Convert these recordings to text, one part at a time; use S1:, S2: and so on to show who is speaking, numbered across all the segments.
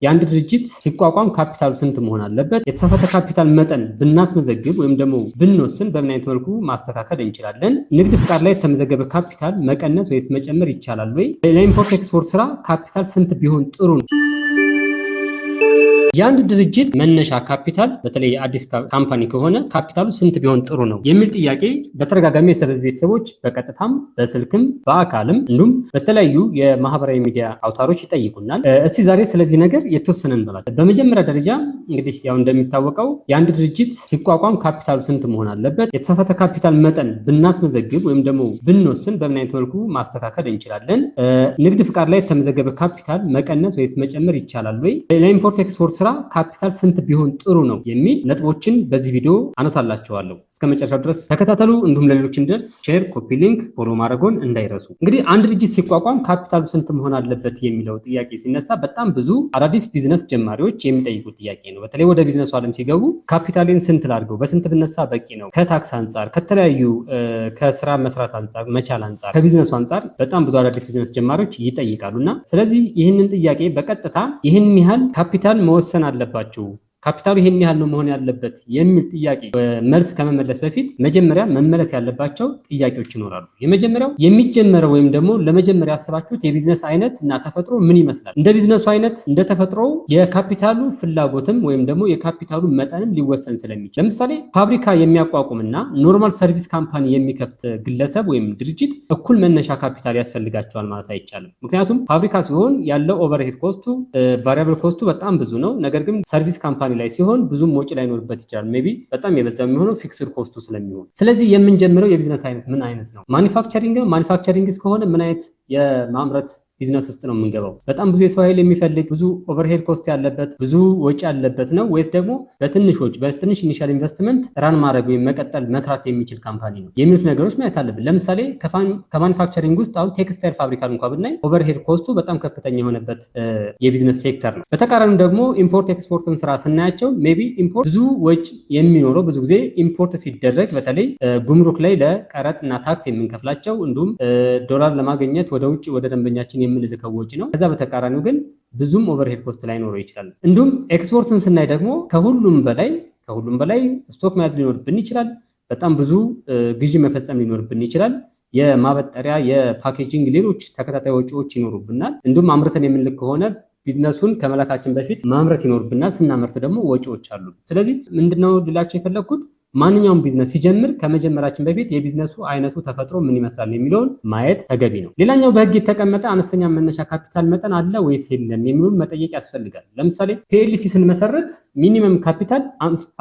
S1: የአንድ ድርጅት ሲቋቋም ካፒታሉ ስንት መሆን አለበት? የተሳሳተ ካፒታል መጠን ብናስመዘግብ ወይም ደግሞ ብንወስን በምን አይነት መልኩ ማስተካከል እንችላለን? ንግድ ፍቃድ ላይ የተመዘገበ ካፒታል መቀነስ ወይስ መጨመር ይቻላል ወይ? ለ import export ስራ ካፒታል ስንት ቢሆን ጥሩ ነው? የአንድ ድርጅት መነሻ ካፒታል፣ በተለይ አዲስ company ከሆነ ካፒታሉ ስንት ቢሆን ጥሩ ነው የሚል ጥያቄ በተደጋጋሚ የሰበዝ ቤተሰቦች በቀጥታም በስልክም በአካልም እንዲሁም በተለያዩ የማህበራዊ ሚዲያ አውታሮች ይጠይቁናል። እስቲ ዛሬ ስለዚህ ነገር የተወሰነ እንበላለን። በመጀመሪያ ደረጃ እንግዲህ ያው እንደሚታወቀው የአንድ ድርጅት ሲቋቋም ካፒታሉ ስንት መሆን አለበት? የተሳሳተ ካፒታል መጠን ብናስመዘግብ ወይም ደግሞ ብንወስን በምን አይነት መልኩ ማስተካከል እንችላለን? ንግድ ፍቃድ ላይ የተመዘገበ ካፒታል መቀነስ ወይስ መጨመር ይቻላል ወይ? ለ import export ስራ ካፒታል ስንት ቢሆን ጥሩ ነው የሚል ነጥቦችን በዚህ ቪዲዮ አነሳላችኋለሁ። እስከ መጨረሻው ድረስ ተከታተሉ። እንዲሁም ለሌሎች እንዲደርስ share፣ copy link፣ follow ማድረጎን እንዳይረሱ። እንግዲህ አንድ ድርጅት ሲቋቋም ካፒታሉ ስንት መሆን አለበት የሚለው ጥያቄ ሲነሳ በጣም ብዙ አዳዲስ ቢዝነስ ጀማሪዎች የሚጠይቁት ጥያቄ ነው። በተለይ ወደ ቢዝነሱ ዓለም ሲገቡ ካፒታሌን ስንት ላድርገው፣ በስንት ብነሳ በቂ ነው፣ ከታክስ አንጻር፣ ከተለያዩ ከስራ መስራት አንጻር፣ መቻል አንጻር፣ ከቢዝነሱ አንጻር በጣም ብዙ አዳዲስ ቢዝነስ ጀማሪዎች ይጠይቃሉ። እና ስለዚህ ይህንን ጥያቄ በቀጥታ ይህን ያህል ካፒታል መወሰን አለባችሁ፣ ካፒታሉ ይሄን ያህል ነው መሆን ያለበት የሚል ጥያቄ መልስ ከመመለስ በፊት መጀመሪያ መመለስ ያለባቸው ጥያቄዎች ይኖራሉ። የመጀመሪያው የሚጀመረው ወይም ደግሞ ለመጀመሪያ ያሰባችሁት የቢዝነስ አይነት እና ተፈጥሮ ምን ይመስላል? እንደ ቢዝነሱ አይነት እንደ ተፈጥሮው የካፒታሉ ፍላጎትም ወይም ደግሞ የካፒታሉ መጠንም ሊወሰን ስለሚችል፣ ለምሳሌ ፋብሪካ የሚያቋቁምና normal service company የሚከፍት ግለሰብ ወይም ድርጅት እኩል መነሻ ካፒታል ያስፈልጋቸዋል ማለት አይቻልም። ምክንያቱም ፋብሪካ ሲሆን ያለው overhead cost ኡ፣ variable cost ኡ በጣም ብዙ ነው። ነገር ግን service company ላይ ሲሆን ብዙም ወጪ ላይኖርበት ይችላል። Maybe በጣም የበዛ የሚሆነው fixed cost ኡ ስለሚሆን። ስለዚህ የምንጀምረው የቢዝነስ አይነት ምን አይነት ነው? Manufacturing ነው። Manufacturing ከሆነ ምን አይነት የማምረት ቢዝነስ ውስጥ ነው የምንገባው? በጣም ብዙ የሰው ኃይል የሚፈልግ፣ ብዙ overhead cost ያለበት፣ ብዙ ወጪ ያለበት ነው ወይስ ደግሞ በትንሽ ወጪ፣ በትንሽ initial investment run ማድረግ ወይም መቀጠል መስራት የሚችል company ነው የሚሉት ነገሮች ማየት አለብን። ለምሳሌ ከ manufacturing ውስጥ አሁን ቴክስታይል ፋብሪካን እንኳ ብናይ overhead cost ኡ በጣም ከፍተኛ የሆነበት የ business sector ነው። በተቃራኒው ደግሞ import export ን ስራ ስናያቸው maybe import ብዙ ወጪ የሚኖረው፣ ብዙ ጊዜ import ሲደረግ በተለይ ጉምሩክ ላይ ለቀረጥ እና ታክስ የምንከፍላቸው እንዲሁም ዶላር ለማግኘት ወደ ውጭ ወደ ደንበኛችን የምንልከው ወጪ ነው። ከዛ በተቃራኒው ግን ብዙም overhead cost ላይኖረው ይችላል። እንዲሁም ኤክስፖርትን ስናይ ደግሞ ከሁሉም በላይ stock መያዝ ሊኖርብን ይችላል። በጣም ብዙ ግዢ መፈጸም ሊኖርብን ይችላል። የማበጠሪያ፣ የ packaging፣ ሌሎች ተከታታይ ወጪዎች ይኖሩብናል። እንዲሁም አምርተን የምንልክ ከሆነ ቢዝነሱን ከመላካችን በፊት ማምረት ይኖርብናል። ስናመርት ደግሞ ወጪዎች አሉ። ስለዚህ ምንድነው ልላችሁ የፈለግኩት፣ ማንኛውም ቢዝነስ ሲጀምር ከመጀመራችን በፊት የቢዝነሱ አይነቱ ተፈጥሮ ምን ይመስላል የሚለውን ማየት ተገቢ ነው። ሌላኛው በሕግ የተቀመጠ አነስተኛ መነሻ ካፒታል መጠን አለ ወይስ የለም የሚለውን መጠየቅ ያስፈልጋል። ለምሳሌ PLC ስንመሰርት minimum capital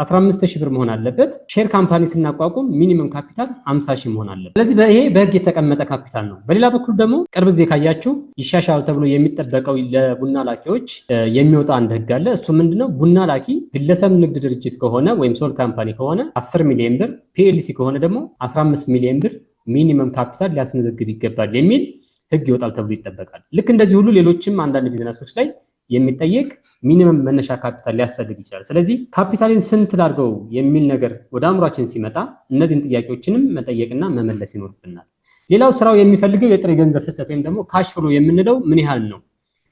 S1: 15 ሺህ ብር መሆን አለበት። Share company ስናቋቁም minimum capital 50 ሺህ መሆን አለበት። ስለዚህ ይሄ በሕግ የተቀመጠ ካፒታል ነው። በሌላ በኩል ደግሞ ቅርብ ጊዜ ካያችሁ ይሻሻል ተብሎ የሚጠበቀው ለቡና ላኪዎች የሚወጣ አንድ ሕግ አለ። እሱ ምንድነው? ቡና ላኪ ግለሰብ ንግድ ድርጅት ከሆነ ወይም sole company ከሆነ 10 ሚሊዮን ብር፣ PLC ከሆነ ደግሞ 15 ሚሊዮን ብር minimum capital ሊያስመዘግብ ይገባል የሚል ህግ ይወጣል ተብሎ ይጠበቃል። ልክ እንደዚህ ሁሉ ሌሎችም አንዳንድ ቢዝነሶች ላይ የሚጠየቅ minimum መነሻ ካፒታል ሊያስፈልግ ይችላል። ስለዚህ ካፒታልን ስንት ላድርገው የሚል ነገር ወደ አእምሯችን ሲመጣ እነዚህን ጥያቄዎችንም መጠየቅና መመለስ ይኖርብናል። ሌላው ስራው የሚፈልገው የጥሬ ገንዘብ ፍሰት ወይም ደግሞ cash flow የምንለው ምን ያህል ነው?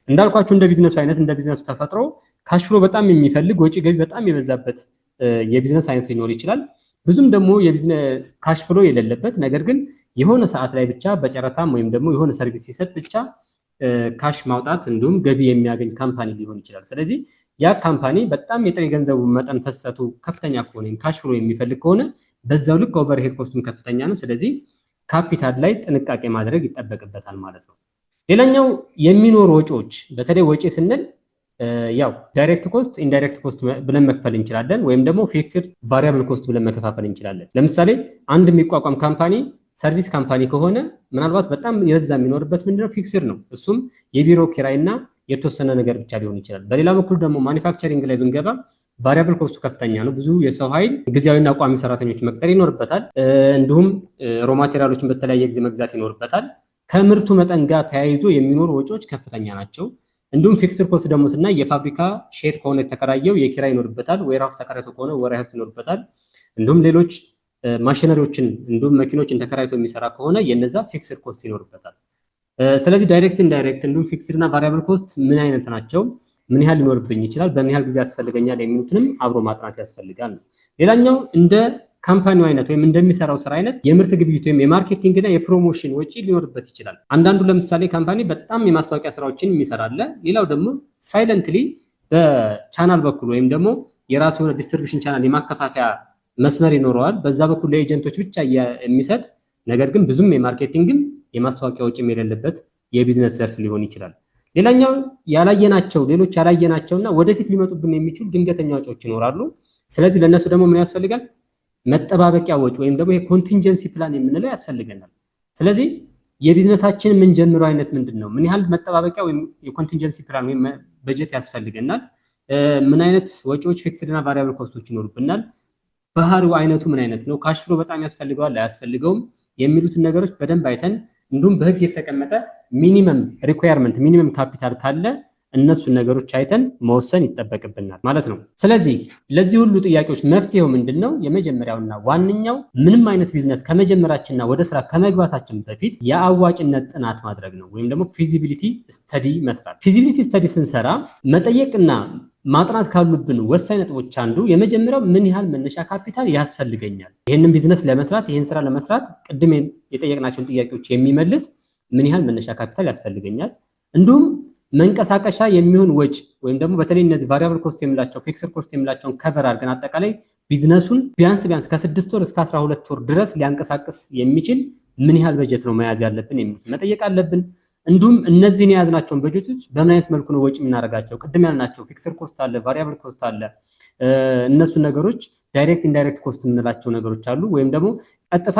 S1: እንዳልኳችሁ እንደ ቢዝነሱ አይነት፣ እንደ ቢዝነሱ ተፈጥሮ cash flow በጣም የሚፈልግ፣ ወጪ ገቢ በጣም የበዛበት የቢዝነስ አይነት ሊኖር ይችላል። ብዙም ደግሞ የ business cash flow የሌለበት፣ ነገር ግን የሆነ ሰዓት ላይ ብቻ በጨረታም ወይም ደግሞ የሆነ service ሲሰጥ ብቻ cash ማውጣት እንዲሁም ገቢ የሚያገኝ company ሊሆን ይችላል። ስለዚህ ያ company በጣም የጥሬ ገንዘቡ መጠን ፍሰቱ ከፍተኛ ከሆነ ወይም cash flow የሚፈልግ ከሆነ በዛው ልክ overhead cost ኡም ከፍተኛ ነው። ስለዚህ ካፒታል ላይ ጥንቃቄ ማድረግ ይጠበቅበታል ማለት ነው። ሌላኛው የሚኖሩ ወጪዎች፣ በተለይ ወጪ ስንል ያው direct cost፣ indirect cost ብለን መክፈል እንችላለን፣ ወይም ደግሞ fixed variable cost ብለን መከፋፈል እንችላለን። ለምሳሌ አንድ የሚቋቋም company service company ከሆነ ምናልባት በጣም የበዛ የሚኖርበት ምንድነው? Fixed ነው። እሱም የቢሮ ኪራይና የተወሰነ ነገር ብቻ ሊሆን ይችላል። በሌላ በኩል ደግሞ manufacturing ላይ ብንገባ variable cost ኡ ከፍተኛ ነው። ብዙ የሰው ኃይል፣ ጊዜያዊና ቋሚ ሰራተኞች መቅጠር ይኖርበታል። እንዲሁም raw material ኦችን በተለያየ ጊዜ መግዛት ይኖርበታል። ከምርቱ መጠን ጋር ተያይዞ የሚኖሩ ወጪዎች ከፍተኛ ናቸው። እንዲሁም fixed cost ደግሞ ስናይ የፋብሪካ shed ከሆነ የተከራየው የኪራይ ይኖርበታል። Warehouse ተከራይቶ ከሆነ warehouse ይኖርበታል። እንዲሁም ሌሎች ማሽነሪዎችን እንዲሁም መኪኖችን ተከራይቶ የሚሰራ ከሆነ የነዛ fixed cost ይኖርበታል። ስለዚህ direct፣ indirect እንዲሁም fixed እና variable cost ምን አይነት ናቸው? ምን ያህል ሊኖርብኝ ይችላል፣ በምን ያህል ጊዜ ያስፈልገኛል የሚሉትንም አብሮ ማጥናት ያስፈልጋል ነው። ሌላኛው እንደ company ው አይነት ወይም እንደሚሰራው ስራ አይነት የምርት ግብይት ወይም የ marketing እና የ promotion ወጪ ሊኖርበት ይችላል። አንዳንዱ ለምሳሌ company በጣም የማስታወቂያ ስራዎችን የሚሰራ አለ። ሌላው ደግሞ silently በ channel በኩል ወይም ደግሞ የራሱ የሆነ distribution channel የማከፋፈያ መስመር ይኖረዋል። በዛ በኩል ለ agent ኦች ብቻ የሚሰጥ፣ ነገር ግን ብዙም የ marketing ም የማስታወቂያ ወጪም የሌለበት የቢዝነስ ዘርፍ ሊሆን ይችላል። ሌላኛው ያላየናቸው፣ ሌሎች ያላየናቸውና ወደፊት ሊመጡብን የሚችሉ ድንገተኛ ወጪዎች ይኖራሉ። ስለዚህ ለእነሱ ደግሞ ምን ያስፈልጋል? መጠባበቂያ ወጪ ወይም ደግሞ የ contingency plan የምንለው ያስፈልገናል። ስለዚህ የቢዝነሳችን የምንጀምረው አይነት ምንድን ነው? ምን ያህል መጠባበቂያ ወይም የ contingency plan ወይም በጀት ያስፈልገናል? ምን አይነት ወጪዎች fixed እና variable cost ኦች ይኖሩብናል? ባህሪው አይነቱ ምን አይነት ነው? Cash flow በጣም ያስፈልገዋል አያስፈልገውም? የሚሉትን ነገሮች በደንብ አይተን፣ እንዲሁም በህግ የተቀመጠ minimum requirement፣ minimum capital ካለ እነሱን ነገሮች አይተን መወሰን ይጠበቅብናል ማለት ነው። ስለዚህ ለዚህ ሁሉ ጥያቄዎች መፍትሄው ምንድን ነው? የመጀመሪያውና ዋነኛው ምንም አይነት ቢዝነስ ከመጀመራችንና ወደ ስራ ከመግባታችን በፊት የአዋጭነት ጥናት ማድረግ ነው፣ ወይም ደግሞ feasibility study መስራት። Feasibility study ስንሰራ መጠየቅና ማጥናት ካሉብን ወሳኝ ነጥቦች አንዱ የመጀመሪያው ምን ያህል መነሻ ካፒታል ያስፈልገኛል? ይህንን ቢዝነስ ለመስራት፣ ይህን ስራ ለመስራት ቅድም የጠየቅናቸውን ጥያቄዎች የሚመልስ ምን ያህል መነሻ ካፒታል ያስፈልገኛል? እንዲሁም መንቀሳቀሻ የሚሆን ወጪ ወይም ደግሞ በተለይ እነዚህ variable cost የምላቸው፣ fixed cost የምላቸውን cover አድርገን አጠቃላይ ቢዝነሱን ቢያንስ ቢያንስ ከ6 ወር እስከ 12 ወር ድረስ ሊያንቀሳቅስ የሚችል ምን ያህል በጀት ነው መያዝ ያለብን የሚሉት መጠየቅ አለብን። እንዲሁም እነዚህን የያዝናቸውን በጀቶች በምን አይነት መልኩ ነው ወጪ የምናደርጋቸው? ቅድም ያልናቸው fixed cost አለ፣ variable cost አለ። እነሱ ነገሮች direct፣ indirect cost የምንላቸው ነገሮች አሉ። ወይም ደግሞ ቀጥታ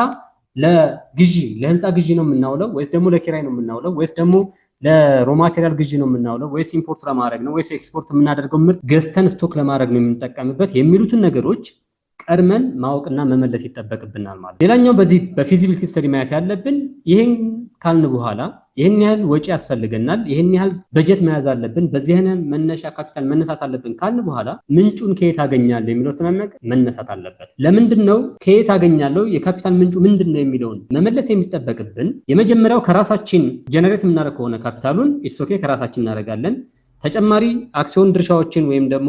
S1: ለግዢ፣ ለህንፃ ግዢ ነው የምናውለው ወይስ ደግሞ ለኪራይ ነው የምናውለው ወይስ ደግሞ ለ raw material ግዢ ነው የምናውለው ወይስ import ለማድረግ ነው ወይስ ኤክስፖርት የምናደርገው ምርት ገዝተን stock ለማድረግ ነው የምንጠቀምበት የሚሉትን ነገሮች ቀድመን ማወቅና መመለስ ይጠበቅብናል ማለት። ሌላኛው በዚህ በ feasibility study ማየት ያለብን፣ ይህን ካልን በኋላ ይህን ያህል ወጪ ያስፈልገናል፣ ይህን ያህል በጀት መያዝ አለብን፣ በዚህ ያህል መነሻ ካፒታል መነሳት አለብን ካልን በኋላ ምንጩን ከየት አገኛለሁ የሚለው ትናነቅ መነሳት አለበት። ለምንድን ነው ከየት አገኛለሁ፣ የካፒታል ምንጩ ምንድን ነው የሚለውን መመለስ የሚጠበቅብን? የመጀመሪያው ከራሳችን generate የምናደርግ ከሆነ ካፒታሉን it's okay፣ ከራሳችን እናደርጋለን። ተጨማሪ አክሲዮን ድርሻዎችን ወይም ደግሞ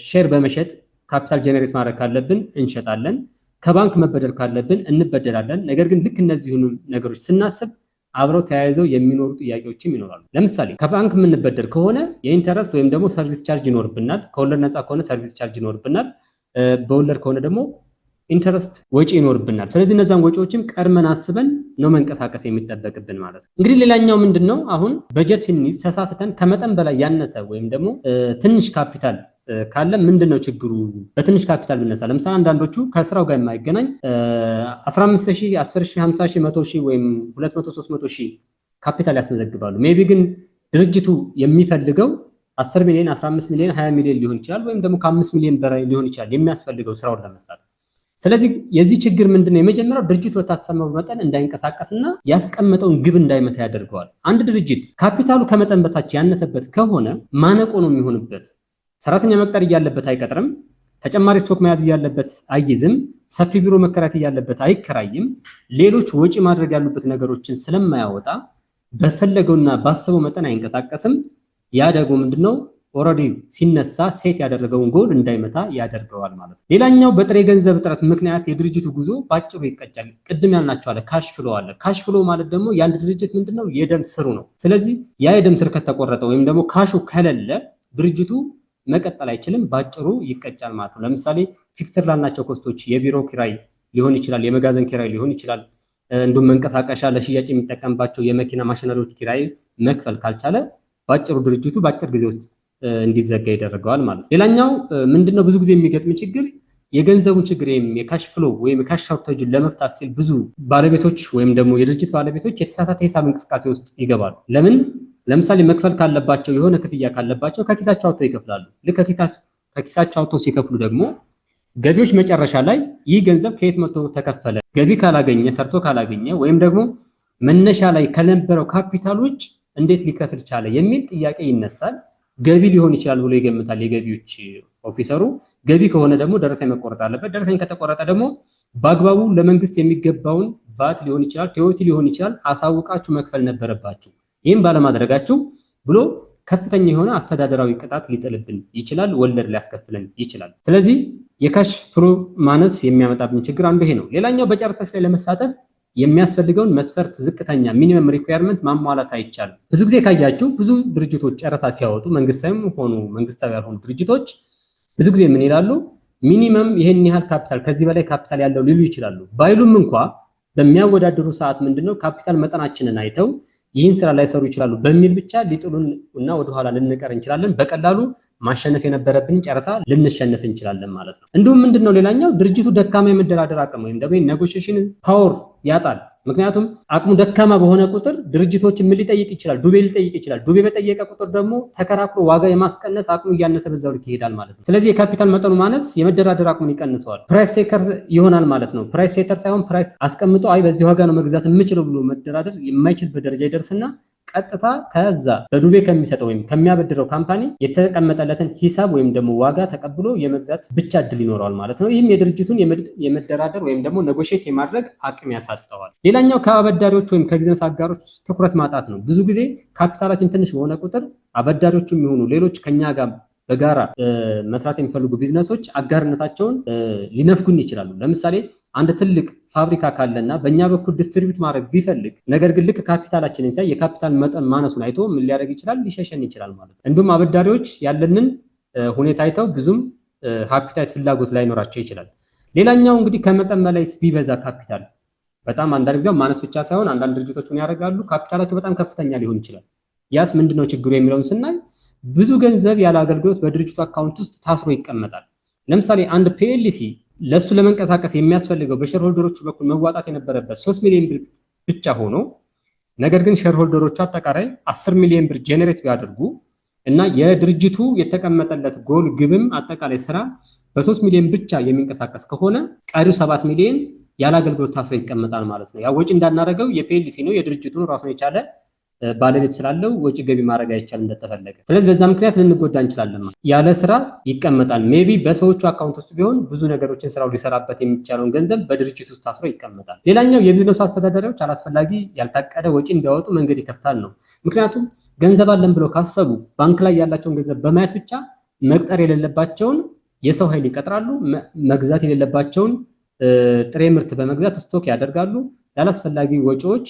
S1: share በመሸጥ ካፒታል generate ማድረግ ካለብን እንሸጣለን። ከባንክ መበደር ካለብን እንበደራለን። ነገር ግን ልክ እነዚህን ነገሮች ስናስብ አብረው ተያይዘው የሚኖሩ ጥያቄዎችም ይኖራሉ። ለምሳሌ ከባንክ የምንበደር ከሆነ የ interest ወይም ደግሞ service charge ይኖርብናል። ከወለድ ነፃ ከሆነ service charge ይኖርብናል። በወለድ ከሆነ ደግሞ interest ወጪ ይኖርብናል። ስለዚህ እነዛን ወጪዎችም ቀድመን አስበን ነው መንቀሳቀስ የሚጠበቅብን ማለት ነው። እንግዲህ ሌላኛው ምንድን ነው? አሁን በጀት ስንይዝ ተሳስተን ከመጠን በላይ ያነሰ ወይም ደግሞ ትንሽ ካፒታል ካለ ምንድን ነው ችግሩ? በትንሽ ካፒታል ብነሳ ለምሳሌ አንዳንዶቹ ከስራው ጋር የማይገናኝ 15 ሺህ፣ 10 ሺህ፣ 50 ሺህ፣ 100 ሺህ ወይም 200፣ 300 ሺህ ካፒታል ያስመዘግባሉ። Maybe ግን ድርጅቱ የሚፈልገው 10 ሚሊዮን፣ 15 ሚሊዮን፣ 20 ሚሊዮን ሊሆን ይችላል፣ ወይም ደግሞ ከ5 ሚሊዮን በላይ ሊሆን ይችላል የሚያስፈልገው ስራውን ለመስራት። ስለዚህ የዚህ ችግር ምንድነው? የመጀመሪያው ድርጅቱ በታሰበው መጠን እንዳይንቀሳቀስና ያስቀመጠውን ግብ እንዳይመታ ያደርገዋል። አንድ ድርጅት ካፒታሉ ከመጠን በታች ያነሰበት ከሆነ ማነቆ ነው የሚሆንበት። ሰራተኛ መቅጠር እያለበት አይቀጥርም። ተጨማሪ stock መያዝ እያለበት አይይዝም። ሰፊ ቢሮ መከራየት እያለበት አይከራይም። ሌሎች ወጪ ማድረግ ያሉበት ነገሮችን ስለማያወጣ በፈለገውና ባሰበው መጠን አይንቀሳቀስም። ያ ደግሞ ምንድነው? Already ሲነሳ set ያደረገውን ጎል እንዳይመታ ያደርገዋል ማለት ነው። ሌላኛው በጥሬ ገንዘብ እጥረት ምክንያት የድርጅቱ ጉዞ ባጭሩ ይቀጫል። ቅድም ያልናቸው አለ፣ cash flow አለ። Cash flow ማለት ደግሞ የአንድ ድርጅት ምንድነው? የደም ስሩ ነው። ስለዚህ ያ የደም ስር ከተቆረጠ ወይም ደግሞ cash ኡ ከሌለ ድርጅቱ መቀጠል አይችልም፣ ባጭሩ ይቀጫል ማለት ነው። ለምሳሌ fixed ላልናቸው cost ኦች የቢሮ ኪራይ ሊሆን ይችላል፣ የመጋዘን ኪራይ ሊሆን ይችላል፣ እንዲሁም መንቀሳቀሻ ለሽያጭ የሚጠቀምባቸው የመኪና ማሽነሪዎች ኪራይ መክፈል ካልቻለ ባጭሩ ድርጅቱ በአጭር ጊዜ ውስጥ እንዲዘጋ ይደረገዋል ማለት ነው። ሌላኛው ምንድነው? ብዙ ጊዜ የሚገጥም ችግር የገንዘቡን ችግር ወይም የ cash flow ወይም የ cash shortage ን ለመፍታት ሲል ብዙ ባለቤቶች ወይም ደግሞ የድርጅት ባለቤቶች የተሳሳተ ሂሳብ እንቅስቃሴ ውስጥ ይገባሉ። ለምን? ለምሳሌ መክፈል ካለባቸው፣ የሆነ ክፍያ ካለባቸው ከኪሳቸው አውጥተው ይከፍላሉ። ልክ ከኪሳቸው አውጥተው ሲከፍሉ ደግሞ ገቢዎች መጨረሻ ላይ ይህ ገንዘብ ከየት መጥቶ ተከፈለ፣ ገቢ ካላገኘ፣ ሰርቶ ካላገኘ ወይም ደግሞ መነሻ ላይ ከነበረው ካፒታል ውጭ እንዴት ሊከፍል ቻለ የሚል ጥያቄ ይነሳል። ገቢ ሊሆን ይችላል ብሎ ይገምታል የገቢዎች officer ኡ። ገቢ ከሆነ ደግሞ ደረሰኝ መቆረጥ አለበት። ደረሰኝ ከተቆረጠ ደግሞ በአግባቡ ለመንግስት የሚገባውን ቫት ሊሆን ይችላል፣ TOT ሊሆን ይችላል፣ አሳውቃችሁ መክፈል ነበረባችሁ። ይህም ባለማድረጋችሁ ብሎ ከፍተኛ የሆነ አስተዳደራዊ ቅጣት ሊጥልብን ይችላል፣ ወለድ ሊያስከፍለን ይችላል። ስለዚህ የ cash flow ማነስ የሚያመጣብን ችግር አንዱ ይሄ ነው። ሌላኛው በጨረታዎች ላይ ለመሳተፍ የሚያስፈልገውን መስፈርት ዝቅተኛ minimum requirement ማሟላት አይቻልም። ብዙ ጊዜ ካያችሁ ብዙ ድርጅቶች ጨረታ ሲያወጡ፣ መንግስታዊም ሆኑ መንግስታዊ ያልሆኑ ድርጅቶች፣ ብዙ ጊዜ ምን ይላሉ? Minimum ይሄን ያህል ካፒታል፣ ከዚህ በላይ ካፒታል ያለው ሊሉ ይችላሉ። ባይሉም እንኳ በሚያወዳድሩ ሰዓት ምንድነው፣ ካፒታል መጠናችንን አይተው ይህን ስራ ላይሰሩ ይችላሉ በሚል ብቻ ሊጥሉን እና ወደኋላ ልንቀር እንችላለን። በቀላሉ ማሸነፍ የነበረብን ጨረታ ልንሸነፍ እንችላለን ማለት ነው። እንዲሁም ምንድነው፣ ሌላኛው ድርጅቱ ደካማ የመደራደር አቅም ወይም ደግሞ negotiation power ያጣል። ምክንያቱም አቅሙ ደካማ በሆነ ቁጥር ድርጅቶች ምን ሊጠይቅ ይችላል? ዱቤ ሊጠይቅ ይችላል። ዱቤ በጠየቀ ቁጥር ደግሞ ተከራክሮ ዋጋ የማስቀነስ አቅሙ እያነሰ በዛው ልክ ይሄዳል ማለት ነው። ስለዚህ የካፒታል መጠኑ ማነስ የመደራደር አቅሙን ይቀንሰዋል። Price taker ይሆናል ማለት ነው። Price setter ሳይሆን price አስቀምጦ አይ በዚህ ዋጋ ነው መግዛት የምችለው ብሎ መደራደር የማይችልበት ደረጃ ይደርስና ቀጥታ ከዛ በዱቤ ከሚሰጠው ወይም ከሚያበድረው company የተቀመጠለትን ሂሳብ ወይም ደግሞ ዋጋ ተቀብሎ የመግዛት ብቻ እድል ይኖረዋል ማለት ነው። ይህም የድርጅቱን የመደራደር ወይም ደግሞ negotiate የማድረግ አቅም ያሳጠዋል። ሌላኛው ከአበዳሪዎች ወይም ከቢዝነስ አጋሮች ትኩረት ማጣት ነው። ብዙ ጊዜ ካፒታላችን ትንሽ በሆነ ቁጥር አበዳሪዎቹ የሚሆኑ ሌሎች ከኛ ጋር በጋራ መስራት የሚፈልጉ ቢዝነሶች አጋርነታቸውን ሊነፍጉን ይችላሉ። ለምሳሌ አንድ ትልቅ ፋብሪካ ካለና በእኛ በኩል distribute ማድረግ ቢፈልግ፣ ነገር ግን ልክ ካፒታላችንን ሲያይ የካፒታል መጠን ማነሱን አይቶ ምን ሊያደርግ ይችላል? ሊሸሸን ይችላል ማለት ነው። እንዲሁም አበዳሪዎች ያለንን ሁኔታ አይተው ብዙም appetite፣ ፍላጎት ላይኖራቸው ይችላል። ሌላኛው እንግዲህ ከመጠን በላይ ቢበዛ ካፒታል በጣም፣ አንዳንድ ጊዜ ማነስ ብቻ ሳይሆን አንዳንድ ድርጅቶች ምን ያደርጋሉ? ካፒታላቸው በጣም ከፍተኛ ሊሆን ይችላል። ያስ ምንድነው ችግሩ የሚለውን ስናይ ብዙ ገንዘብ ያለ አገልግሎት በድርጅቱ account ውስጥ ታስሮ ይቀመጣል። ለምሳሌ አንድ PLC ለሱ ለመንቀሳቀስ የሚያስፈልገው በ shareholder ኦቹ በኩል መዋጣት የነበረበት 3 ሚሊዮን ብር ብቻ ሆኖ፣ ነገር ግን shareholder ኦቹ አጠቃላይ 10 ሚሊዮን ብር generate ቢያደርጉ እና የድርጅቱ የተቀመጠለት ጎል፣ ግብም አጠቃላይ ስራ በ3 ሚሊዮን ብቻ የሚንቀሳቀስ ከሆነ ቀሪው 7 ሚሊዮን ያለ አገልግሎት ታስሮ ይቀመጣል ማለት ነው። ያ ወጪ እንዳናደርገው የ PLC ነው፣ የድርጅቱን ራሱን የቻለ ባለቤት ስላለው ወጪ ገቢ ማድረግ አይቻልም እንደተፈለገ። ስለዚህ በዛ ምክንያት ልንጎዳ እንችላለን። ያለ ስራ ይቀመጣል። Maybe በሰዎቹ account ውስጥ ቢሆን ብዙ ነገሮችን ስራው ሊሰራበት የሚቻለውን ገንዘብ በድርጅት ውስጥ ታስሮ ይቀመጣል። ሌላኛው የቢዝነሱ አስተዳዳሪዎች አላስፈላጊ ያልታቀደ ወጪ እንዲያወጡ መንገድ ይከፍታል ነው። ምክንያቱም ገንዘብ አለን ብለው ካሰቡ ባንክ ላይ ያላቸውን ገንዘብ በማየት ብቻ መቅጠር የሌለባቸውን የሰው ኃይል ይቀጥራሉ። መግዛት የሌለባቸውን ጥሬ ምርት በመግዛት stock ያደርጋሉ። ላላስፈላጊ ወጪዎች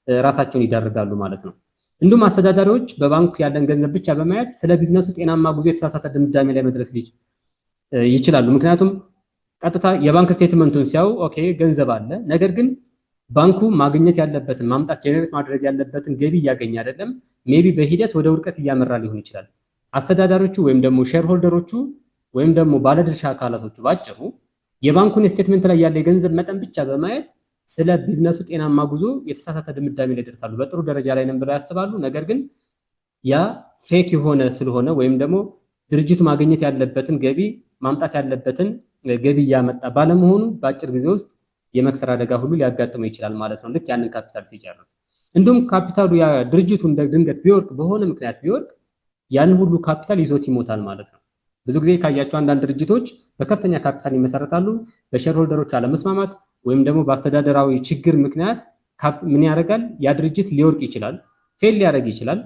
S1: ራሳቸውን ይዳርጋሉ ማለት ነው። እንዲሁም አስተዳዳሪዎች በባንክ ያለን ገንዘብ ብቻ በማየት ስለ ቢዝነሱ ጤናማ ጉዞ የተሳሳተ ድምዳሜ ላይ መድረስ ይችላሉ። ምክንያቱም ቀጥታ የባንክ statement ኡን ሲያዩ okay ገንዘብ አለ፣ ነገር ግን ባንኩ ማግኘት ያለበትን፣ ማምጣት፣ generate ማድረግ ያለበትን ገቢ እያገኘ አይደለም። Maybe በሂደት ወደ ውድቀት እያመራ ሊሆን ይችላል። አስተዳዳሪዎቹ ወይም ደግሞ shareholder ኦቹ ወይም ደግሞ ባለድርሻ አካላቶቹ ባጭሩ የባንኩን statement ላይ ያለ የገንዘብ መጠን ብቻ በማየት ስለ ቢዝነሱ ጤናማ ጉዞ የተሳሳተ ድምዳሜ ላይ ይደርሳሉ። በጥሩ ደረጃ ላይ ነን ብለው ያስባሉ። ነገር ግን ያ fake የሆነ ስለሆነ ወይም ደግሞ ድርጅቱ ማግኘት ያለበትን ገቢ፣ ማምጣት ያለበትን ገቢ እያመጣ ባለመሆኑ በአጭር ጊዜ ውስጥ የመክሰር አደጋ ሁሉ ሊያጋጥመው ይችላል ማለት ነው፣ ልክ ያንን ካፒታል ሲጨርስ። እንዲሁም ካፒታሉ ድርጅቱ እንደ ድንገት ቢወድቅ፣ በሆነ ምክንያት ቢወድቅ ያን ሁሉ ካፒታል ይዞት ይሞታል ማለት ነው። ብዙ ጊዜ ካያችሁ አንዳንድ ድርጅቶች በከፍተኛ ካፒታል ይመሰረታሉ። በ shareholder ኦች አለመስማማት ወይም ደግሞ በአስተዳደራዊ ችግር ምክንያት ምን ያደርጋል? ያ ድርጅት ሊወድቅ ይችላል፣ fail ሊያደርግ ይችላል፣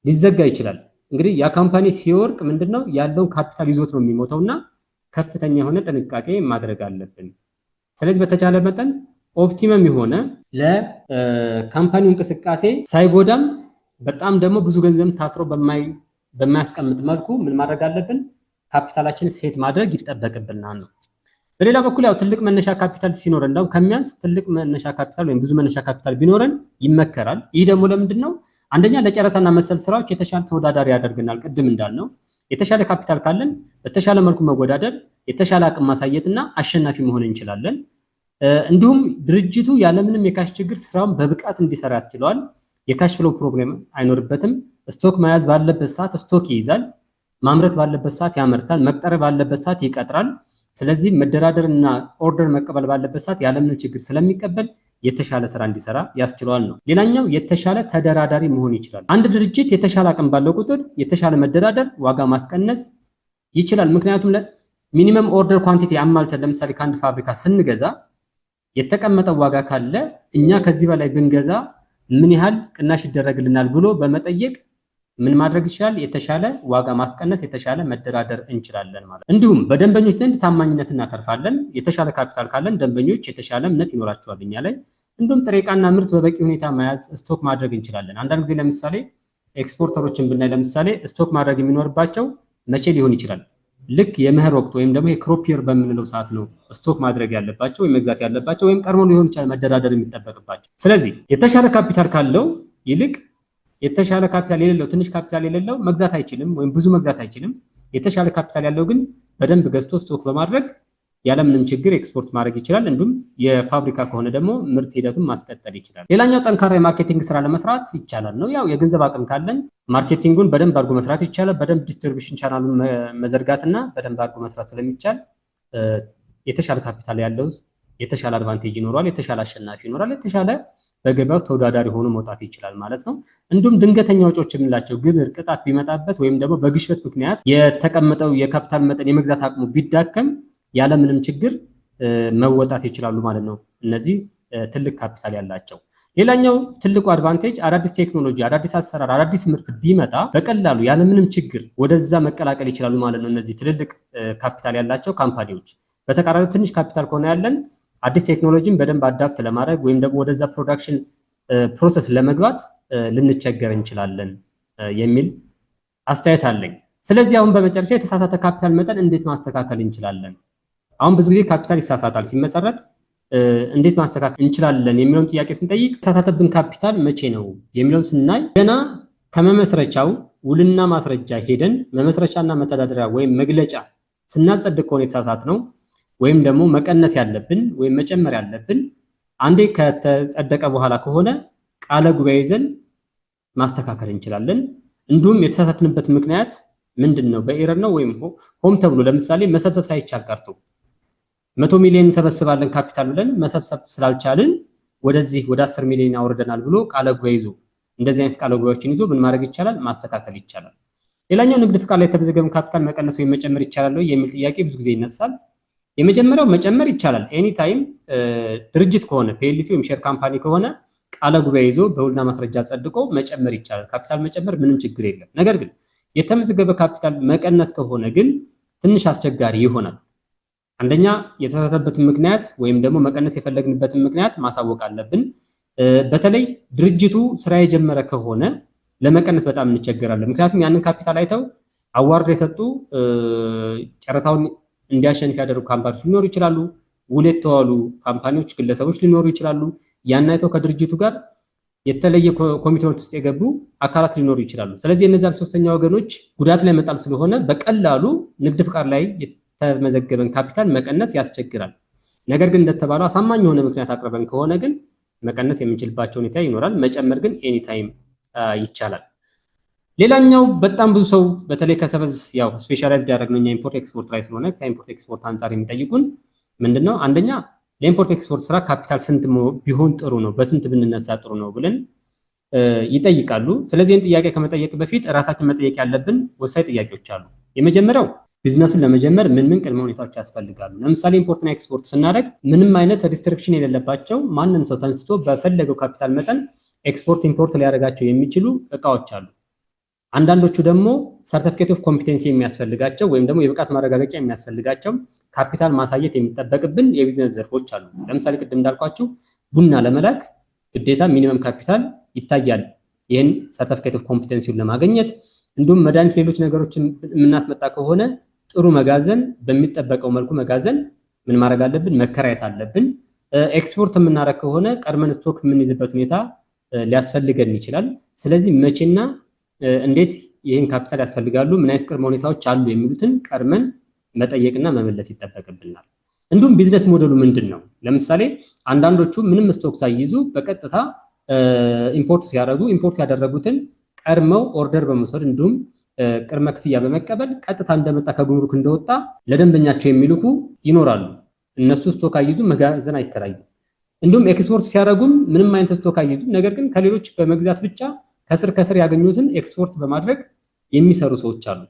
S1: ሊዘጋ ይችላል። እንግዲህ ያ company ሲወድቅ ምንድነው፣ ያለውን ካፒታል ይዞት ነው የሚሞተው እና ከፍተኛ የሆነ ጥንቃቄ ማድረግ አለብን። ስለዚህ በተቻለ መጠን optimum የሆነ ለ company ው እንቅስቃሴ ሳይጎዳም በጣም ደግሞ ብዙ ገንዘብ ታስሮ በማያስቀምጥ መልኩ ምን ማድረግ አለብን? ካፒታላችንን set ማድረግ ይጠበቅብናል ነው። በሌላ በኩል ያው ትልቅ መነሻ ካፒታል ሲኖረን፣ እንደውም ከሚያንስ ትልቅ መነሻ ካፒታል ወይም ብዙ መነሻ ካፒታል ቢኖረን ይመከራል። ይህ ደግሞ ለምንድን ነው? አንደኛ ለጨረታና መሰል ስራዎች የተሻለ ተወዳዳሪ ያደርገናል። ቅድም እንዳልነው የተሻለ ካፒታል ካለን በተሻለ መልኩ መወዳደር፣ የተሻለ አቅም ማሳየትና አሸናፊ መሆን እንችላለን። እንዲሁም ድርጅቱ ያለምንም የ cash ችግር ስራውን በብቃት እንዲሰራ ያስችለዋል። የ cash flow problem አይኖርበትም። Stock መያዝ ባለበት ሰዓት stock ይይዛል። ማምረት ባለበት ሰዓት ያመርታል። መቅጠር ባለበት ሰዓት ይቀጥራል። ስለዚህ መደራደር እና order መቀበል ባለበት ሰዓት ያለምንም ችግር ስለሚቀበል የተሻለ ስራ እንዲሰራ ያስችለዋል ነው። ሌላኛው የተሻለ ተደራዳሪ መሆን ይችላል። አንድ ድርጅት የተሻለ አቅም ባለው ቁጥር የተሻለ መደራደር፣ ዋጋ ማስቀነስ ይችላል። ምክንያቱም minimum order quantity አሟልተን ለምሳሌ ከአንድ ፋብሪካ ስንገዛ የተቀመጠው ዋጋ ካለ እኛ ከዚህ በላይ ብንገዛ ምን ያህል ቅናሽ ይደረግልናል ብሎ በመጠየቅ ምን ማድረግ ይችላል? የተሻለ ዋጋ ማስቀነስ፣ የተሻለ መደራደር እንችላለን ማለት ነው። እንዲሁም በደንበኞች ዘንድ ታማኝነት እናተርፋለን። የተሻለ ካፒታል ካለን ደንበኞች የተሻለ እምነት ይኖራቸዋል እኛ ላይ። እንዲሁም ጥሬ ዕቃና ምርት በበቂ ሁኔታ መያዝ፣ stock ማድረግ እንችላለን። አንዳንድ ጊዜ ለምሳሌ exporter ኦችን ብናይ፣ ለምሳሌ stock ማድረግ የሚኖርባቸው መቼ ሊሆን ይችላል? ልክ የመኸር ወቅት ወይም ደግሞ የ crop year በምንለው ሰዓት ነው stock ማድረግ ያለባቸው ወይም መግዛት ያለባቸው፣ ወይም ቀድሞ ሊሆን ይችላል መደራደር የሚጠበቅባቸው። ስለዚህ የተሻለ ካፒታል ካለው ይልቅ የተሻለ ካፒታል የሌለው፣ ትንሽ ካፒታል የሌለው መግዛት አይችልም ወይም ብዙ መግዛት አይችልም። የተሻለ ካፒታል ያለው ግን በደንብ ገዝቶ stock በማድረግ ያለምንም ችግር ኤክስፖርት ማድረግ ይችላል። እንዲሁም የፋብሪካ ከሆነ ደግሞ ምርት ሂደቱን ማስቀጠል ይችላል። ሌላኛው ጠንካራ የ marketing ስራ ለመስራት ይቻላል ነው። ያው የገንዘብ አቅም ካለን marketing ኡን በደንብ አድርጎ መስራት ይቻላል። በደንብ distribution channel ኡን መዘርጋትና በደንብ አድርጎ መስራት ስለሚቻል የተሻለ ካፒታል ያለው የተሻለ advantage ይኖረዋል፣ የተሻለ አሸናፊ ይኖራል፣ የተሻለ በገበያ ውስጥ ተወዳዳሪ ሆኖ መውጣት ይችላል ማለት ነው። እንዲሁም ድንገተኛ ወጪዎች የምንላቸው ግብር፣ ቅጣት ቢመጣበት ወይም ደግሞ በግሽበት ምክንያት የተቀመጠው የካፒታል መጠን የመግዛት አቅሙ ቢዳከም ያለምንም ችግር መወጣት ይችላሉ ማለት ነው፣ እነዚህ ትልቅ ካፒታል ያላቸው። ሌላኛው ትልቁ advantage አዳዲስ ቴክኖሎጂ፣ አዳዲስ አሰራር፣ አዳዲስ ምርት ቢመጣ በቀላሉ ያለምንም ችግር ወደዛ መቀላቀል ይችላሉ ማለት ነው፣ እነዚህ ትልልቅ ካፒታል ያላቸው company ዎች። በተቃራኒው ትንሽ ካፒታል ከሆነ ያለን አዲስ ቴክኖሎጂን በደንብ adapt ለማድረግ ወይም ደግሞ ወደዛ production process ለመግባት ልንቸገር እንችላለን የሚል አስተያየት አለኝ። ስለዚህ አሁን በመጨረሻ የተሳሳተ ካፒታል መጠን እንዴት ማስተካከል እንችላለን? አሁን ብዙ ጊዜ ካፒታል ይሳሳታል ሲመሰረት፣ እንዴት ማስተካከል እንችላለን የሚለውን ጥያቄ ስንጠይቅ፣ የተሳሳተብን ካፒታል መቼ ነው የሚለውን ስናይ፣ ገና ከመመስረቻው ውልና ማስረጃ ሄደን መመስረቻና መተዳደሪያ ወይም መግለጫ ስናጸድቅ ከሆነ የተሳሳትነው ወይም ደግሞ መቀነስ ያለብን ወይም መጨመር ያለብን አንዴ ከተጸደቀ በኋላ ከሆነ ቃለ ጉባኤ ይዘን ማስተካከል እንችላለን። እንዲሁም የተሳሳትንበት ምክንያት ምንድን ነው? በ error ነው ወይም ሆን ተብሎ፣ ለምሳሌ መሰብሰብ ሳይቻል ቀርቶ፣ 100 ሚሊዮን እንሰበስባለን ካፒታል ብለን መሰብሰብ ስላልቻልን ወደዚህ ወደ 10 ሚሊዮን አውርደናል ብሎ ቃለ ጉባኤ ይዞ፣ እንደዚህ አይነት ቃለ ጉባኤዎችን ይዞ ምን ማድረግ ይቻላል? ማስተካከል ይቻላል። ሌላኛው ንግድ ፍቃድ ላይ የተመዘገበን ካፒታል መቀነስ ወይም መጨመር ይቻላል ወይ የሚል ጥያቄ ብዙ ጊዜ ይነሳል። የመጀመሪያው መጨመር ይቻላል። Anytime ድርጅት ከሆነ፣ PLC ወይም share company ከሆነ ቃለ ጉባኤ ይዞ በውልና ማስረጃ ጸድቆ መጨመር ይቻላል። ካፒታል መጨመር ምንም ችግር የለም። ነገር ግን የተመዘገበ ካፒታል መቀነስ ከሆነ ግን ትንሽ አስቸጋሪ ይሆናል። አንደኛ የተሳሳተበትን ምክንያት ወይም ደግሞ መቀነስ የፈለግንበትን ምክንያት ማሳወቅ አለብን። በተለይ ድርጅቱ ስራ የጀመረ ከሆነ ለመቀነስ በጣም እንቸገራለን። ምክንያቱም ያንን ካፒታል አይተው award የሰጡ፣ ጨረታውን እንዲያሸንፍ ያደረጉ company ዎች ሊኖሩ ይችላሉ። ውል የተዋሉ company ዎች፣ ግለሰቦች ሊኖሩ ይችላሉ። ያን አይተው ከድርጅቱ ጋር የተለየ ኮሚቴዎች ውስጥ የገቡ አካላት ሊኖሩ ይችላሉ። ስለዚህ እነዚያን ሶስተኛ ወገኖች ጉዳት ላይ መጣል ስለሆነ በቀላሉ ንግድ ፍቃድ ላይ የተመዘገበን ካፒታል መቀነስ ያስቸግራል። ነገር ግን እንደተባለው አሳማኝ የሆነ ምክንያት አቅርበን ከሆነ ግን መቀነስ የምንችልባቸው ሁኔታ ይኖራል። መጨመር ግን anytime ይቻላል። ሌላኛው በጣም ብዙ ሰው በተለይ ከሰበዝ፣ ያው specialized ያደረግነው እኛ import export ላይ ስለሆነ፣ ከ import export አንጻር የሚጠይቁን ምንድን ነው? አንደኛ ለ import export ስራ ካፒታል ስንት ቢሆን ጥሩ ነው፣ በስንት ብንነሳ ጥሩ ነው ብለን ይጠይቃሉ። ስለዚህ ይህን ጥያቄ ከመጠየቅ በፊት እራሳችን መጠየቅ ያለብን ወሳኝ ጥያቄዎች አሉ። የመጀመሪያው ቢዝነሱን ለመጀመር ምን ምን ቅድመ ሁኔታዎች ያስፈልጋሉ? ለምሳሌ import ና ኤክስፖርት ስናደርግ ምንም አይነት restriction የሌለባቸው፣ ማንም ሰው ተነስቶ በፈለገው ካፒታል መጠን export import ሊያደርጋቸው የሚችሉ እቃዎች አሉ። አንዳንዶቹ ደግሞ certificate of competency የሚያስፈልጋቸው ወይም ደግሞ የብቃት ማረጋገጫ የሚያስፈልጋቸው፣ ካፒታል ማሳየት የሚጠበቅብን የቢዝነስ ዘርፎች አሉ። ለምሳሌ ቅድም እንዳልኳችሁ ቡና ለመላክ ግዴታ minimum capital ይታያል፣ ይህን certificate of competency ውን ለማግኘት። እንዲሁም መድኃኒት፣ ሌሎች ነገሮችን የምናስመጣ ከሆነ ጥሩ መጋዘን፣ በሚጠበቀው መልኩ መጋዘን ምን ማድረግ አለብን? መከራየት አለብን። ኤክስፖርት የምናደርግ ከሆነ ቀድመን stock የምንይዝበት ሁኔታ ሊያስፈልገን ይችላል። ስለዚህ መቼና እንዴት ይህን ካፒታል ያስፈልጋሉ፣ ምን አይነት ቅድመ ሁኔታዎች አሉ የሚሉትን ቀድመን መጠየቅና መመለስ ይጠበቅብናል። እንዲሁም business model ኡ ምንድን ነው? ለምሳሌ አንዳንዶቹ ምንም stock ሳይይዙ በቀጥታ import ሲያደርጉ import ያደረጉትን ቀድመው order በመውሰድ እንዲሁም ቅድመ ክፍያ በመቀበል ቀጥታ እንደመጣ ከጉምሩክ እንደወጣ ለደንበኛቸው የሚልኩ ይኖራሉ። እነሱ stock አይይዙ፣ መጋዘን አይከራዩም። እንዲሁም ኤክስፖርት ሲያደርጉም ምንም አይነት stock አይይዙም። ነገር ግን ከሌሎች በመግዛት ብቻ ከስር ከስር ያገኙትን ኤክስፖርት በማድረግ የሚሰሩ ሰዎች አሉ።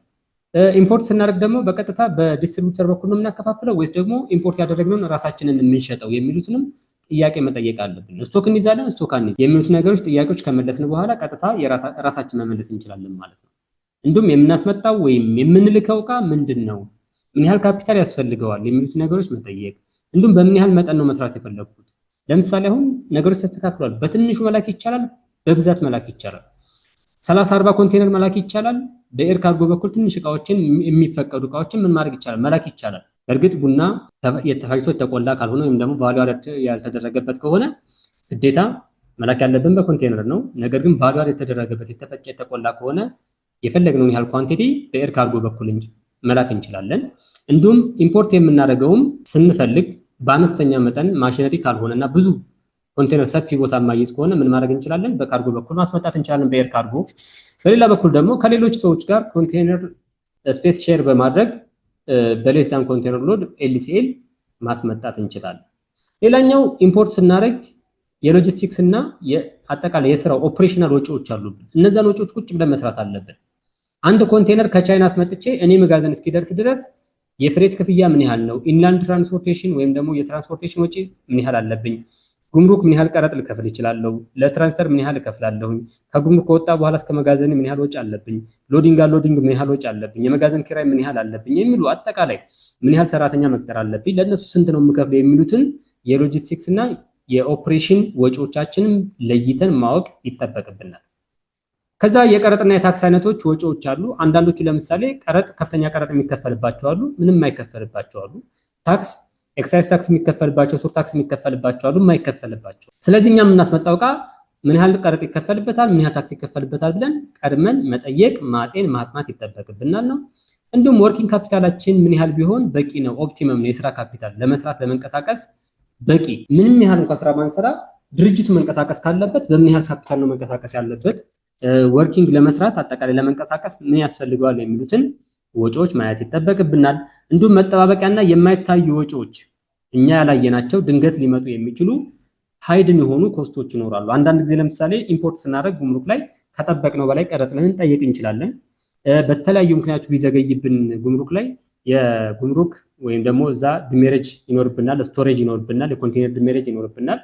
S1: Import ስናደርግ ደግሞ በቀጥታ በ distributor በኩል ነው የምናከፋፍለው ወይስ ደግሞ import ያደረግነውን ራሳችንን የምንሸጠው የሚሉትንም ጥያቄ መጠየቅ አለብን። Stock እንይዛለን፣ stock አንይዝ የሚሉት ነገሮች ጥያቄዎች ከመለስን በኋላ ቀጥታ ራሳችን መመለስ እንችላለን ማለት ነው። እንዲሁም የምናስመጣው ወይም የምንልከው እቃ ምንድን ነው፣ ምን ያህል ካፒታል ያስፈልገዋል የሚሉት ነገሮች መጠየቅ፣ እንዲሁም በምን ያህል መጠን ነው መስራት የፈለግኩት። ለምሳሌ አሁን ነገሮች ተስተካክሏል። በትንሹ መላክ ይቻላል፣ በብዛት መላክ ይቻላል። 30 40 ኮንቴነር መላክ ይቻላል። በ air cargo በኩል ትንሽ እቃዎችን፣ የሚፈቀዱ እቃዎችን ምን ማድረግ ይቻላል? መላክ ይቻላል። በእርግጥ ቡና የተፈጭቶ የተቆላ ካልሆነ ወይም ደግሞ value add ያልተደረገበት ከሆነ ግዴታ መላክ ያለብን በኮንቴነር ነው። ነገር ግን value add የተደረገበት፣ የተፈጨ፣ የተቆላ ከሆነ የፈለግነውን ያህል quantity በ air cargo በኩል መላክ እንችላለን። እንዲሁም import የምናደርገውም ስንፈልግ በአነስተኛ መጠን ማሽነሪ ካልሆነ እና ብዙ ኮንቴነር ሰፊ ቦታ የማይዝ ከሆነ ምን ማድረግ እንችላለን? በካርጎ በኩል ማስመጣት እንችላለን፣ በ air cargo። በሌላ በኩል ደግሞ ከሌሎች ሰዎች ጋር container space share በማድረግ በ less than container load LCL ማስመጣት እንችላለን። ሌላኛው import ስናደርግ የሎጂስቲክስ እና አጠቃላይ የስራው operational ወጪዎች አሉብን። እነዛን ወጪዎች ቁጭ ብለን መስራት አለብን። አንድ ኮንቴነር ከቻይና አስመጥቼ እኔ መጋዘን እስኪደርስ ድረስ የ freight ክፍያ ምን ያህል ነው? Inland transportation ወይም ደግሞ የ transportation ወጪ ምን ያህል አለብኝ? ጉምሩክ ምን ያህል ቀረጥ ልከፍል እችላለሁ? ለትራንስፈር ምን ያህል እከፍላለሁኝ? ከጉምሩክ ከወጣ በኋላ እስከ መጋዘን ምን ያህል ወጪ አለብኝ? Loading unloading ምን ያህል ወጪ አለብኝ? የመጋዘን ኪራይ ምን ያህል አለብኝ? የሚሉ አጠቃላይ ምን ያህል ሰራተኛ መቅጠር አለብኝ? ለእነሱ ስንት ነው የምከፍለው? የሚሉትን የሎጂስቲክስ እና የኦፕሬሽን ወጪዎቻችንም ለይተን ማወቅ ይጠበቅብናል። ከዛ የቀረጥና የታክስ አይነቶች ወጪዎች አሉ። አንዳንዶቹ ለምሳሌ ቀረጥ፣ ከፍተኛ ቀረጥ የሚከፈልባቸው አሉ፣ ምንም የማይከፈልባቸው አሉ። ታክስ፣ excise tax የሚከፈልባቸው፣ surtax የሚከፈልባቸው አሉ፣ የማይከፈልባቸው። ስለዚህ እኛ የምናስመጣው እቃ ምን ያህል ቀረጥ ይከፈልበታል፣ ምን ያህል ታክስ ይከፈልበታል ብለን ቀድመን መጠየቅ፣ ማጤን፣ ማጥናት ይጠበቅብናል ነው። እንዲሁም working capital ኣችን ምን ያህል ቢሆን በቂ ነው፣ optimum ነው የስራ ካፒታል ለመስራት፣ ለመንቀሳቀስ በቂ። ምንም ያህል እንኳን ስራ ባንሰራ ድርጅቱ መንቀሳቀስ ካለበት በምን ያህል ካፒታል ነው መንቀሳቀስ ያለበት፣ working ለመስራት፣ አጠቃላይ ለመንቀሳቀስ ምን ያስፈልገዋል የሚሉትን ወጪዎች ማየት ይጠበቅብናል። እንዲሁም መጠባበቂያና የማይታዩ ወጪዎች፣ እኛ ያላየናቸው ድንገት ሊመጡ የሚችሉ hidden የሆኑ cost ኦች ይኖራሉ። አንዳንድ ጊዜ ለምሳሌ import ስናደርግ ጉምሩክ ላይ ከጠበቅነው በላይ ቀረጥ ልንጠየቅ እንችላለን። በተለያዩ ምክንያቶች ቢዘገይብን ጉምሩክ ላይ የጉምሩክ ወይም ደግሞ እዛ demurrage ይኖርብናል፣ storage ይኖርብናል፣ የ container demurrage ይኖርብናል።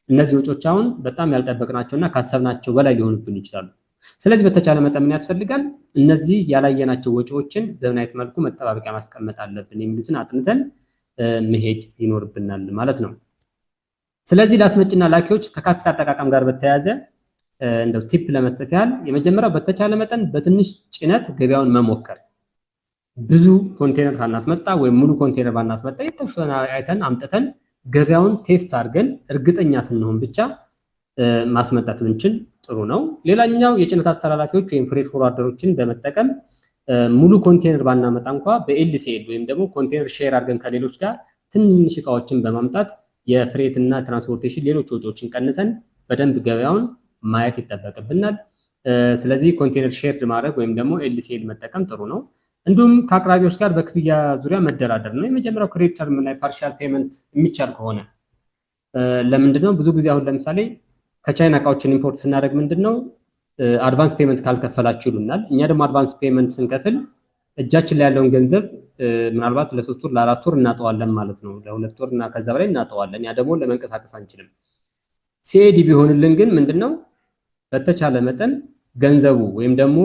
S1: እነዚህ ወጪዎች አሁን በጣም ያልጠበቅናቸው እና ካሰብናቸው በላይ ሊሆኑብን ይችላሉ። ስለዚህ በተቻለ መጠን ምን ያስፈልጋል? እነዚህ ያላየናቸው ወጪዎችን በምን አይነት መልኩ መጠባበቂያ ማስቀመጥ አለብን የሚሉትን አጥንተን መሄድ ይኖርብናል ማለት ነው። ስለዚህ ለአስመጭና ላኪዎች ከካፒታል አጠቃቀም ጋር በተያያዘ እንደው tip ለመስጠት ያህል የመጀመሪያው በተቻለ መጠን በትንሽ ጭነት ገበያውን መሞከር። ብዙ ኮንቴነር ሳናስመጣ ወይም ሙሉ ኮንቴነር ባናስመጣ የተወሰነ አይተን አምጥተን ገበያውን test አድርገን እርግጠኛ ስንሆን ብቻ ማስመጣት ብንችል ጥሩ ነው። ሌላኛው የጭነት አስተላላፊዎች ወይም freight forwarder ኦችን በመጠቀም ሙሉ ኮንቴነር ባናመጣ እንኳ በ LCL ወይም ደግሞ container share አድርገን ከሌሎች ጋር ትንሽ እቃዎችን በማምጣት የ freight እና transportation ሌሎች ወጪዎችን ቀንሰን በደንብ ገበያውን ማየት ይጠበቅብናል። ስለዚህ container shared ማድረግ ወይም ደግሞ LCL መጠቀም ጥሩ ነው። እንዲሁም ከአቅራቢዎች ጋር በክፍያ ዙሪያ መደራደር ነው። የመጀመሪያው credit term ላይ partial payment የሚቻል ከሆነ። ለምንድን ነው ብዙ ጊዜ አሁን ለምሳሌ ከቻይና እቃዎችን import ስናደርግ ምንድን ነው advance payment ካልከፈላችሁ ይሉናል። እኛ ደግሞ advance payment ስንከፍል እጃችን ላይ ያለውን ገንዘብ ምናልባት ለ3 ወር ለ4 ወር እናጠዋለን ማለት ነው። ለ2 ወር እና ከዛ በላይ እናጠዋለን። ያ ደግሞ ለመንቀሳቀስ አንችልም። CAD ቢሆንልን ግን ምንድነው በተቻለ መጠን ገንዘቡ ወይም ደግሞ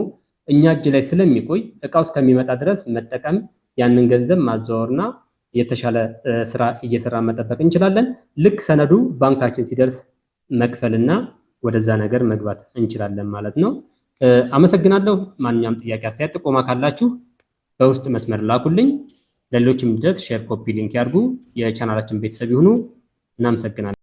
S1: እኛ እጅ ላይ ስለሚቆይ እቃው እስከሚመጣ ድረስ መጠቀም፣ ያንን ገንዘብ ማዘዋወርና የተሻለ ስራ እየሰራ መጠበቅ እንችላለን። ልክ ሰነዱ ባንካችን ሲደርስ መክፈልና ወደዛ ነገር መግባት እንችላለን ማለት ነው። አመሰግናለሁ። ማንኛውም ጥያቄ፣ አስተያየት፣ ጥቆማ ካላችሁ በውስጥ መስመር ላኩልኝ። ለሌሎችም እንዲደርስ share፣ copy link ያድርጉ። የቻናላችን ቤተሰብ ይሁኑ። እናመሰግናለን።